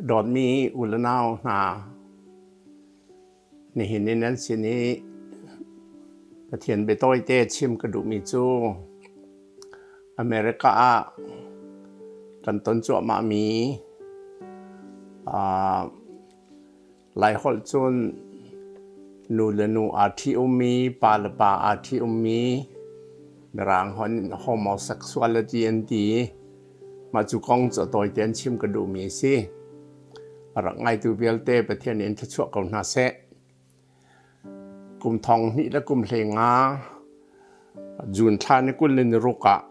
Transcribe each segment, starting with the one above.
Dawtmi u le nau hna, nihin in nan sin i Pathian biatawite chim ka duhmi cu America ah kan ton cuahmahmi Laiholh cun nu le nu aa ṭhi-ummi, pa le pa aa ṭhi-ummi, Mirang holh in homosexuality an ti. Mah cu kong cu a tawite in chim ka duhmi a si. A rak ngaitu vialte Pathian in thluachuah ko hna seh. Kum thong hnih le kum hlei nga June thla ni 20 le ni ruk ah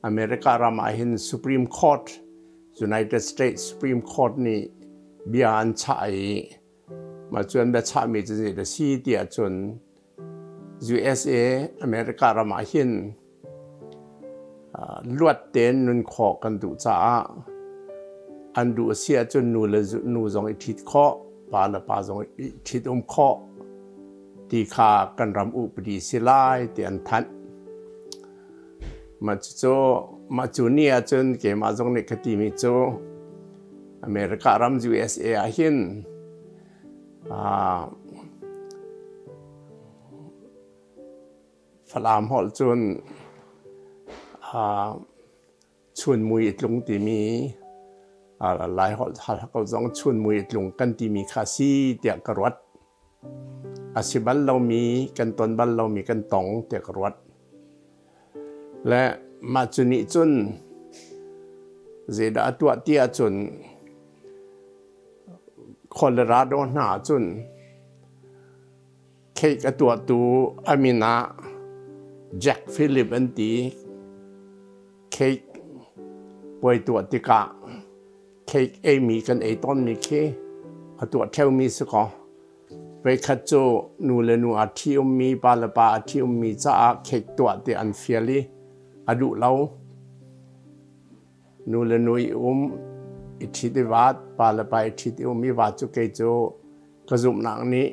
America ram ah hin Supreme Court, United States Supreme Court nih bia an chah i mah cu an biachahmi cu zei dah si ti ahcun USA America ram ah hin luat tein nun khawh kan duh caah an duh a si ahcun nu le nu zong i ṭhit khawh, pa le pa zong i ṭhit um khawh ti kha kan ram upadi si lai ti an thanh. Mah cucu mah cu ni ahcun keimah zong nih ka timi cu America ram USA ah hin Falam holh cun chunmui i tlung timi Laiholh Halkha zong chunmui i tlung kan timi kha si tiah ka ruat. A si bal lomi kan ton bal lomi kan tong tiah ka ruat. Le mah cu nih cun zeidah a tuah ti ahcun Colorado hna ahcun Cake a tuahtu a min ah Jack Philip an ti. Cake puai tuah tikah cake eimi kan ei tawnmi khi a tuah ṭheumi si kaw voikhat cu nu le nu aa ṭhi-ummi, pa le pa aa ṭhi-ummi caah cake tuah ti an fial i a duh lo. Nu le nu i um, i ṭhit i vaat, pa le pa i ṭhit i um i vaat cu kei cu ka zumhnak nih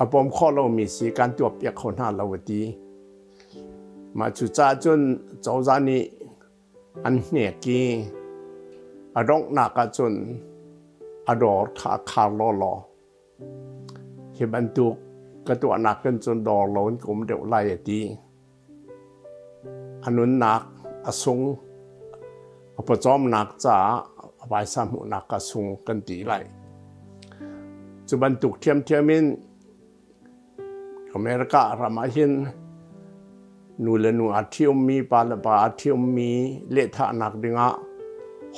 a pom khawh lomi si kan tuahpiak kho hna lo a ti. Mah cu caah cun cozah nih an hnek i a donghnak ahcun a dawr kha a khar lawlaw. Hi bantuk ka tuahnak kan cun dawr lo in ka um deuh lai a ti. A nunnak a sung, a pawcawmnak caah a phaisa hmuhnak a sung kan ti lai. Cu bantuk ṭhiamṭhiam in America ram ah hin nu le nu aa ṭhiummi, pa le pa aa ṭhiummi lehthahnak dingah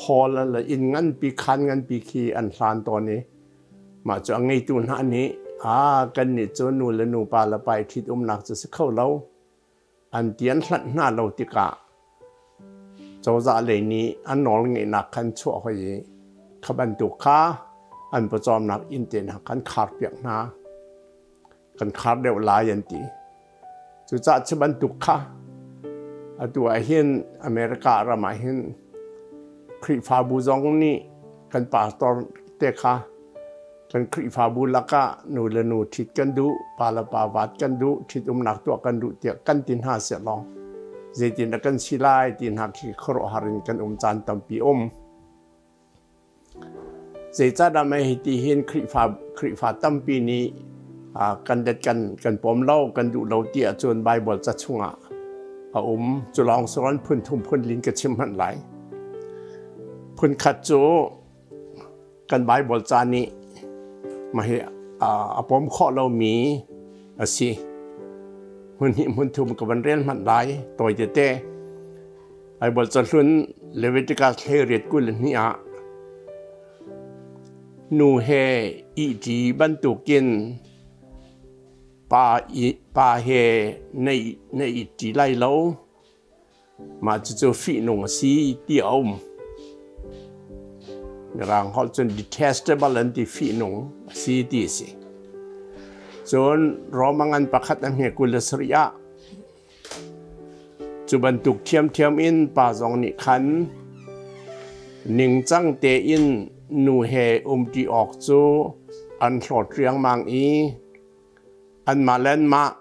hall le inn nganpi, khaan nganpi khi an hlan tawn i Mah cu a ngeitu hna nih aa kannih cu nu le nu pa le pa i ṭhitumnak cu si kho lo an ti an hlanh hna lo tikah cozah lei nih an nawl ngeihnak khan chuah hoi i kha bantuk kha an pawcawmnak inn te hna khan kharpiak hna kan khar deuh lai an ti. Cucaah cu bantuk kha atu ah hin America ram ah hin Khrihfabu zong nih kan pastor te kha kan Khrihfabu lakah nu le nu ṭhit kan duh, pa le pa vat kan duh, ṭhitumnak tuah kan duh tiah kan ti hna sehlaw zeitindah kan si lai ti hna khi khuaruahhar in kan um caan tampi um. Zeicahdah mei hiti hin Khrihfa tampi nih kan det kan pom lo, kan duh lo ti ahcun Baibal ca chungah a um. Cu lawng si phun thum phun lin ka chim hmanh lai. Phun khat cu kan Baibal ca nih mah hi a pom khawh lomi a si. Hmun hnih hmun thum ka van rel hmanh lai tawi tete. Baibal cahlun Leviticus 22 ah nu he ihṭi bantukin pa he na ihṭi lai lo. Mah cucu fihnung a si ti a um. Mirang holh cun detestable an ti fihnung a si ti a si. Cun Roma ngan pakhat a hme 27 ah Cu bantuk ṭhiamṭhiam in pa zong nih khan ningcang tein nu he umṭi awk cu an hlawt riangmang i anmah le anmah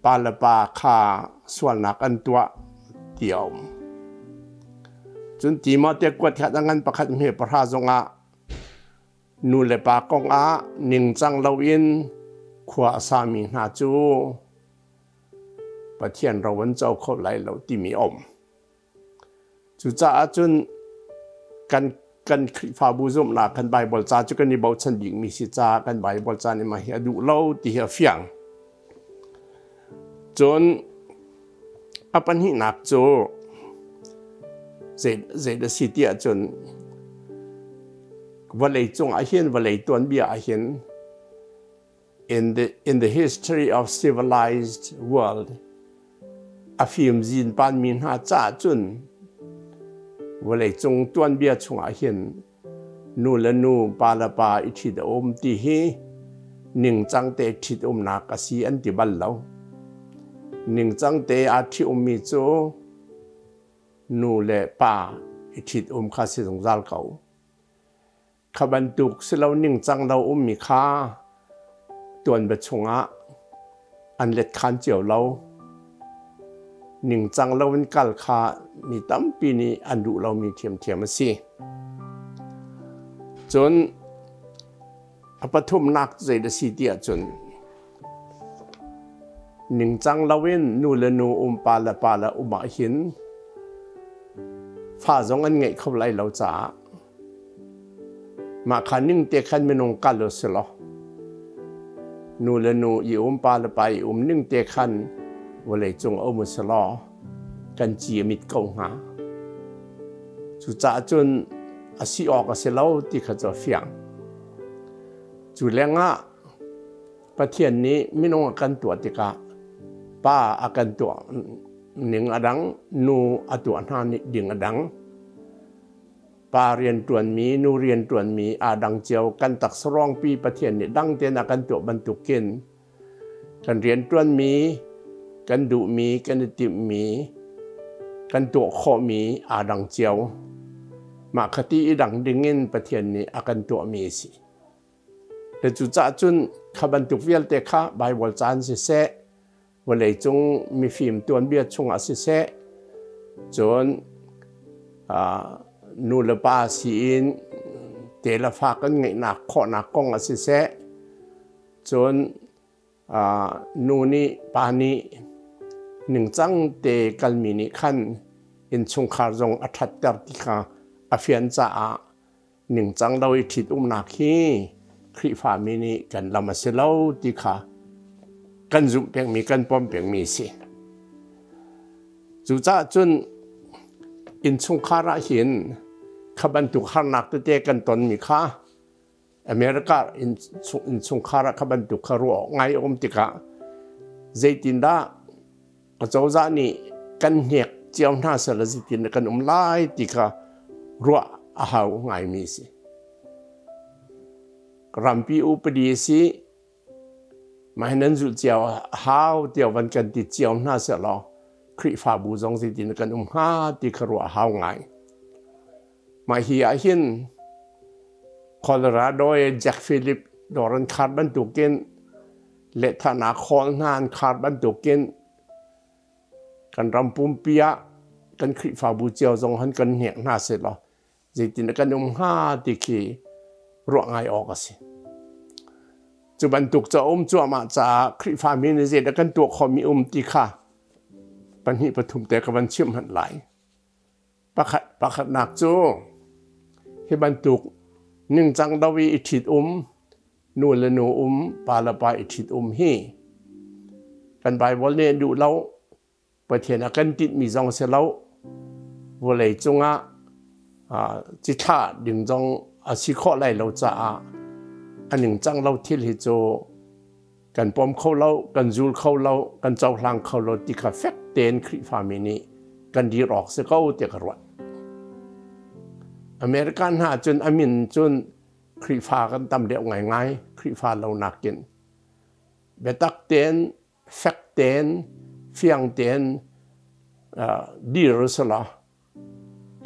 pa le pa kha sualnak an tuah ti a um. Cun Timote kuat khat a ngan pakhat hme pahra zongah nu le pa kong ah ningcang loin khua a sami hna cu Pathian ro an co kho lai lo timi a um. Cucaah cun kan kan Khrihfabu zumhnak kan Baibal ca cu kan i bochan bikmi si caah kan Baibal ca nih mah hi a duh lo ti hi a fiang. Cun a pahnihnak cu zei a si ti ahcun vawlei cung ah hin vawlei tuanbia ah hin in the history of civilized world a fimzin panmi hna caah cun vawleicung tuanbia chungah hin nu le nu pa le pa i ṭhit a um ti hi ningcang te ṭhit umnak a si an ti bal lo. Ningcang te aa ṭhi ummi cu nu le pa i ṭhit um kha si zungzal ko. Kha bantuk si lo ningcang lo ummi kha tuanbia chungah an let khan cio lo. Ningcang lo in kal kha mi tampi nih an duh lomi ṭhiamṭhiam a si. Cun a pathumnak zei a si ti ahcun ningcang loin nu le nu um pa le pa le um ahhin fa zong an ngeih kho lai lo caah Mah kha ning te khan minung kal u si law nu le nu i um pa le pa i um ning te khan vawlei cung um u si law kan ci a mit ko hnga. Cucaah cun a si awk a si lo ti kha cu a fiang. Cu lengah Pathian nih minung a kan tuah tikah pa a kan tuah ning a dang, nu a tuah hna ding a dang. Pa rianṭuanmi, nu rianṭuanmi aa dang cio. Kan taksa ruangpi Pathian nih dang tein a kan tuah bantukin kan rianṭuanmi, kan duhmi, kan i timhmi, kan tuah khawhmi aa dang cio. Mah khati i dang dingin Pathian nih a kan tuahmi a si. Le cucaah cun kha bantuk vialte kha Baibal caan siseh, vawleicung mifim tuanbia chungah siseh cun nu le pa siin te le fa kan ngeihnak khawhnak kong ah siseh cun nu nih pa nih ningcang te kalmi nih khan innchungkhar zong a ṭhatter ti kha a fian caah ningcang lo i ṭhitumnak hi Khrihfami nih kan lam a si lo ti kha kan zumh pengmi kan pom pengmi a si. Cucaah cun innchungkhar ah hin kha bantuk harnak tete kan tonmi kha America innchungkhar ah kha bantuk kha ruah awk ngai a um tikah zeitindah Acozah nih kan hnek cio hna sel zeitin kan um lai ti kha ruah a hau ngaimi a si. Rampi upadi a si, mah hi nan zulh cio hau tiah van kan ti cio hna sehlaw Khrihfabu zong zeitin kan um hnga ti kha ruah a hau ngai. Mah hi ah hin Colorado i Jack Philip dawr an khar bantukin lehthahnak hall hna an khar bantukin kan ram pumpi ah kan Khrihfabu cio zong han kan hnek hna sehlaw zeitin kan um hnga ti khi ruah ngai awk a si. Cu bantuk ca um cuahmah caah Khrihfami nih zeidah kan tuah khawhmi um ti kha pahnih pathum te ka van chimh hmanh lai. Pakhat pakhatnak cu hi bantuk ningcang do i i ṭhit um nu le nu um, pa le pa i ṭhit um hi kan Baibal nih a duh lo. Pathian a kan tinhmi zong si lo. Vawlei cungah cithlah ding zong a si khawh lai lo caah a ningcang lo thil hi cu kan pom kho lo, kan zul kho lo, kan cohlang kho lo ti kha fek tein Khrihfami nih kan dir awk si ko ti ka ruat. American hna cun a min cun Khrihfa kan tam deuh ngaingai, Khrihfa lo nakin. Biatak tein, fek tein, fiang tein dir usulaw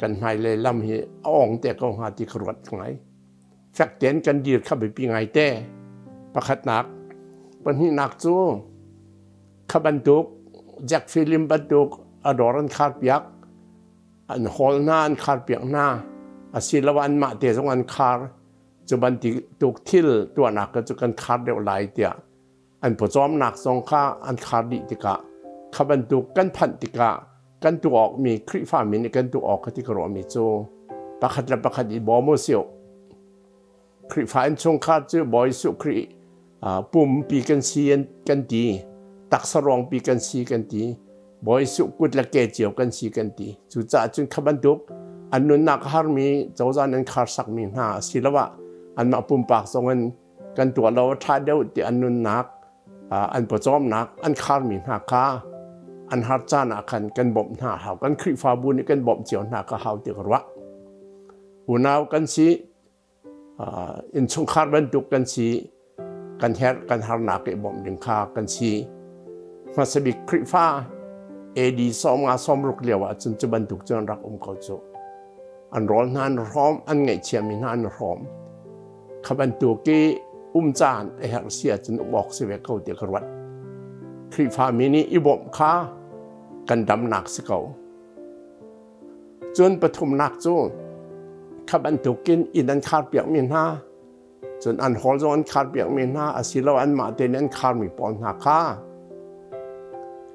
kan hmailei lam hi a ong te ko hnga ti ka ruat ngai. Fek tein kan dir kha biapi ngai te. Pakhatnak, pahnihnak cu kha bantuk Jack Film bantuk a dawr an khar piak. An hawl hna, an khar piak hna. Asiloah anmah te zong an khar. Cu bantuk thil tuahnak cu kan khar deuh lai tiah an pawcawmnak zong kha an khar dih tikah kha bantuk kan phanh tikah kan tuah awkmi Khrihfami nih kan tuah awk ka ti ka ruahmi cu pakhat le pakhat i bawm u sih. Khrihfa innchungkhar cu Bawi Jesuh Khrih pumpi kan si kan ti, taksa ruangpi kan si kan ti, Bawi Jesuh kut le ke cio kan si kan ti. Cucaah cun kha bantuk an nunnak a harmi cozah an kharsakmi hna asiloah anmah pumpak zong in kan tuah lo a ṭha deuh ti an nunnak an pawcawmnak an kharmi hna kha an har caan ah khan kan bawmh hna hau. Kan Khrihfabu nih kan bawmh cio hna kha hau ti ka ruah. Unau kan si, innchungkhar bantuk kan si, kan herh kan harnak i bawmh ding kha kan si. Hmasabik Khrihfa AD 50 60 lio ah cun cu bantuk cun rak um ko cu. An rawl hna an hrawm, an ngaihchiami hna an hrawm. Kha bantuk i um caan a herh si ahcun um awk si ve ko ti ka ruat. Khrihfami nih i bawmh kha kan damnak si ko. Cun pathumnak cu kha bantukin inn an kharpiakmi hna, cun an hall zong an kharpiakmi hna asilo anmah tein an kharmi pawl hna kha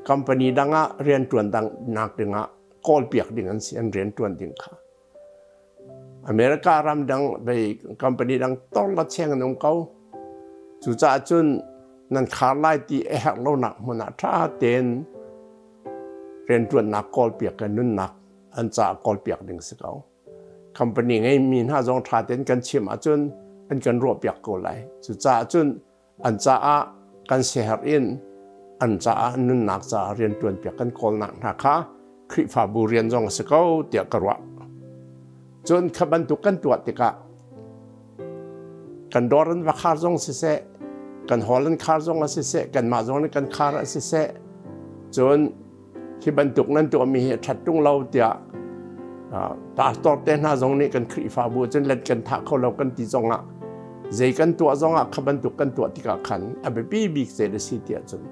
company dang ah rianṭuan dang nak dingah kawlpiak ding an si, an rianṭuan ding kha. America ram dang vei company dang torla cheng an um ko. Cucaah cun nan khar lai ti a herh lonak hmun ah ṭha tein rianṭuannak kawlpiak le nunnak an caah kawlpiak ding si ko. Company ngeimi hna zong ṭha tein kan chim ahcun an kan ruahpiak ko lai. Cucaah cun an caah kan siaherh in an caah nunnak caah rianṭuanpiak kan kawlnak hna kha Khrihfabu rian zong a si ko tiah ka ruah. Cun kha bantuk kan tuah tikah kan dawr an va khar zong siseh, kan hall an khar zong a siseh, kanmah zong nih kan khar a siseh, cun hi bantuk nan tuahmi hi a ṭhat ṭung lo tiah pastor te hna zong nih kan Khrihfabu cun let kan thah kho lo kan ti zongah zei kan tuah zongah kha bantuk kan tuah tikah khan a biapi bik zei a si tiah cun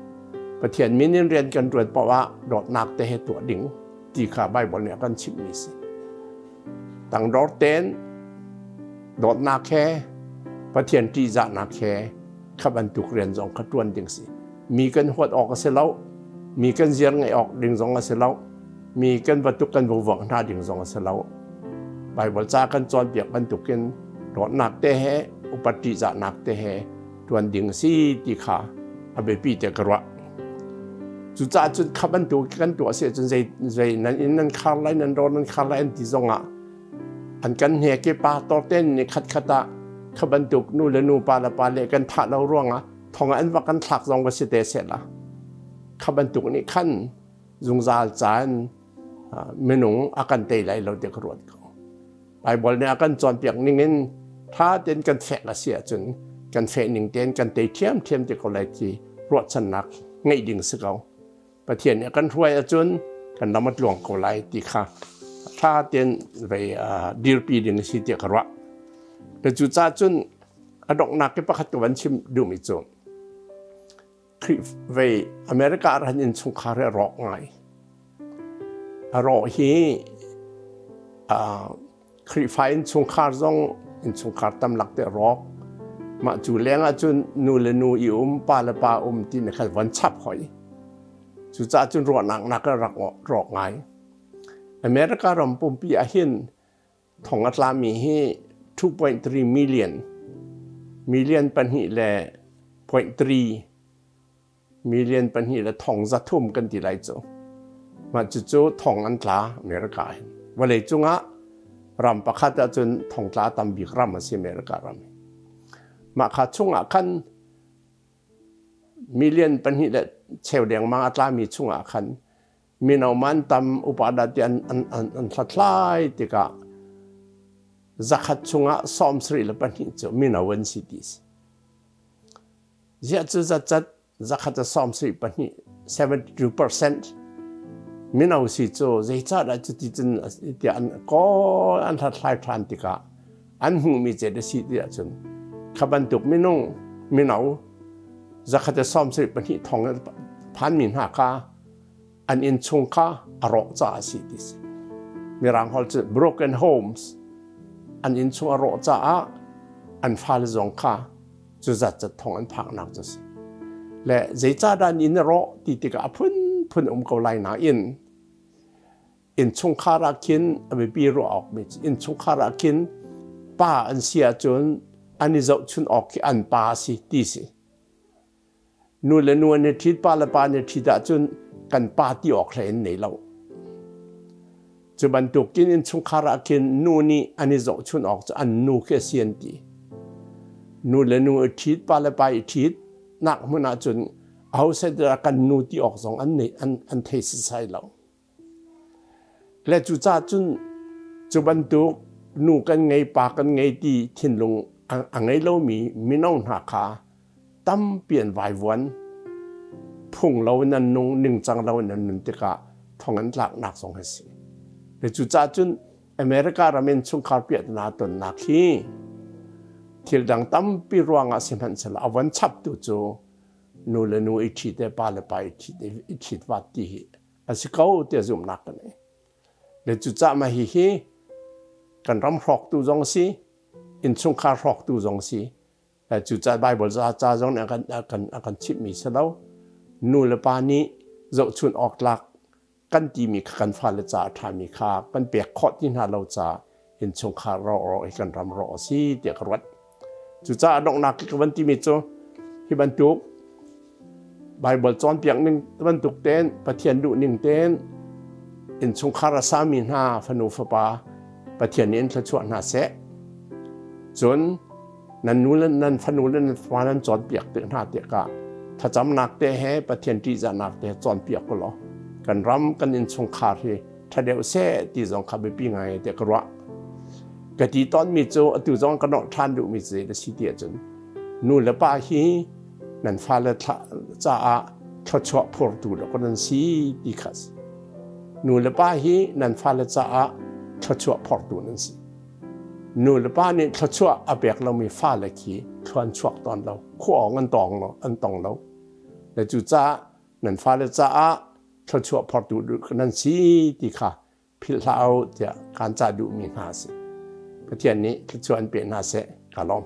Pathian min in rian kan ṭuan paoh ah dawtnak te he tuah ding ti kha Baibal nih a kan chimhmi si. Tangdor tein dawtnak he Pathian ṭihzahnak he kha bantuk rian zong kha ṭuan ding si. Mi kan huat awk a si lo, mi kan ziar ngeih awk ding zong a si lo, mi kan va tuk kan va vuak hna ding zong a si lo. Baibal ca kan cawnpiak bantukin dawtnak te he upat ṭihzahnak te he ṭuan ding a si ti kha a biapi tiah ka ruah. Cucaah cun kha bantuk kan tuah si ahcun zei zei nan inn nan khar lai nan dawr nan khar lai an ti zongah an kan hnek i pa tor ten ni khat khat ah kha bantuk nu le nu pa le pa le kan thah lo ruangah thong an va kan thlak zong va si te seh la kha bantuk nih khan zungzal caan minung a kan tei lai lo ti ka ruat ko. Baibal nih a kan cawnpiak ning in ṭha tein kan fek a si ahcun kan feh ning tein kan tei ṭhiamṭhiam te ko lai ti ruahchannak ngeih ding si ko. Pathian nih a kan hruai ahcun kan lam a tluang ko lai ti kha ṭha tein vei dirpi ding a si tiah ka ruah. Cucaah cun a donghnak i pakhat ka van chim duhmi cu Khrih vei America ran innchungkhar hi a rawk ngai. A rawh hi Khrihfa innchungkhar zong innchungkhar tam lak te rawk. Mah cu leng ah cun nu le nu i um, pa le pa um ti na kha von chap hoi. Cucaah cun ruahnak nak a rak rawk ngai. America ram pumpi ah hin Thong a tlami hi 2.3 million, million pahnih le point three, million pahnih le thong za thum kan ti lai cu. Mah cucu thong an tla America hin. Vawlei cungah ram pakhat ahcun thongtla tam bik ram a si America ram. Mah kha chungah khan million pahnih le cheu dengmang a tlami chungah khan mino man tam upa dah ti an hlathlai tikah zakhat chungah 72 cu mino an si ti si. Ziah cu zatcat zakhat a 72 72% mino si cu zeicahdah cuti cun tiah an kawl an hlathlai ṭhan tikah an hmuhmi cet a si ti ahcun kha bantuk minung mino zakhat a 72 thong phanmi hna kha an innchung kha a rawh caah a si ti si. Mirang holh cu broken homes an inn chung a rawh caah an fale zong kha cu zat zat thong an phaknak cu si. Le zeicahdah an inn a rawh ti tikah a phunphun um ko lai nain innchungkhar ah khin a biapi ruah awk mi cu innchungkhar ah khin pa an si ahcun an i zohchun awk khi an pa a si ti si. Nu le nu an i ṭhit, pa le pa an i ṭhit ahcun kan pa ti awk hlei an nei lo. Cu bantukin innchungkhar ah khin nu nih an i zohchun awk cu an nu khi a si an ti. Nu le nu i ṭhit, pa le pa i ṭhit nak hmun ahcun aho set dah kan nu ti awk zong an nei an thei sisai lo. Le cucaah cun cu bantuk nu kan ngei, pa kan ngei ti thinlung a ngei lomi mino hna kha tampi an vaivuan. Phung lo in an nung, ningcang lo in an nun tikah thong an tlaknak zong a si. Le cucaah cun America ram in chungkhar piahtana tonnak hi thil dang tampi ruangah sihmanhsehlaw a von chaptu cu nu le nu i ṭhit le pa le pa i ṭhit vat ti hi a si ko tiah zumhnak ka nei. Le cucaah mah hihi kan ram hrawktu zong a si, innchungkhar hrawktu zong a si. Cucaah Bible ca zong nih a kan chimhmi si lo. Nu le pa nih zohchun awk tlak kan timi kha kan fale ca a ṭhami kha kan pek khawh ti hna lo caah innchungkhar rawh hi kan ram rawh a si tiah ka ruat. Cucaah donghnak ka van timi cu hi bantuk Bible cawnpiak ning bantuk tein Pathian duh ning tein innchungkhar a sami hna fanu fapa Pathian nih in thluachuah hna seh. Cun nan nu le nan fanu le nan fapa nan cawnpiak te hna tikah thlacamnak te he Pathian ṭihzahnak te he cawnpiak u law kan ram kan innchungkhar hi ṭha deuh seh ti zong kha biapi ngai tiah ka ruah. Ka ti tawnmi cu atu zong ka nolh ṭhan duhmi cu zei a si ti ahcun nu le pa hi nan fale caah thluachuah phurtu dawk nan si ti kha a si. Nu le pa hi nan fale caah thluachuah phortu nan si. Nu le pa nih thluachuah a pek lomi fale khi thluan chuak tawn lo, khua awng an tong lo, an tong lo. Le cucaah nan fale caah thluachuah phortu nan si ti kha philh hlah u tiah kaan cah duhmi hna a si. Pathian nih thluachuah an pe hna seh. Ka lawm.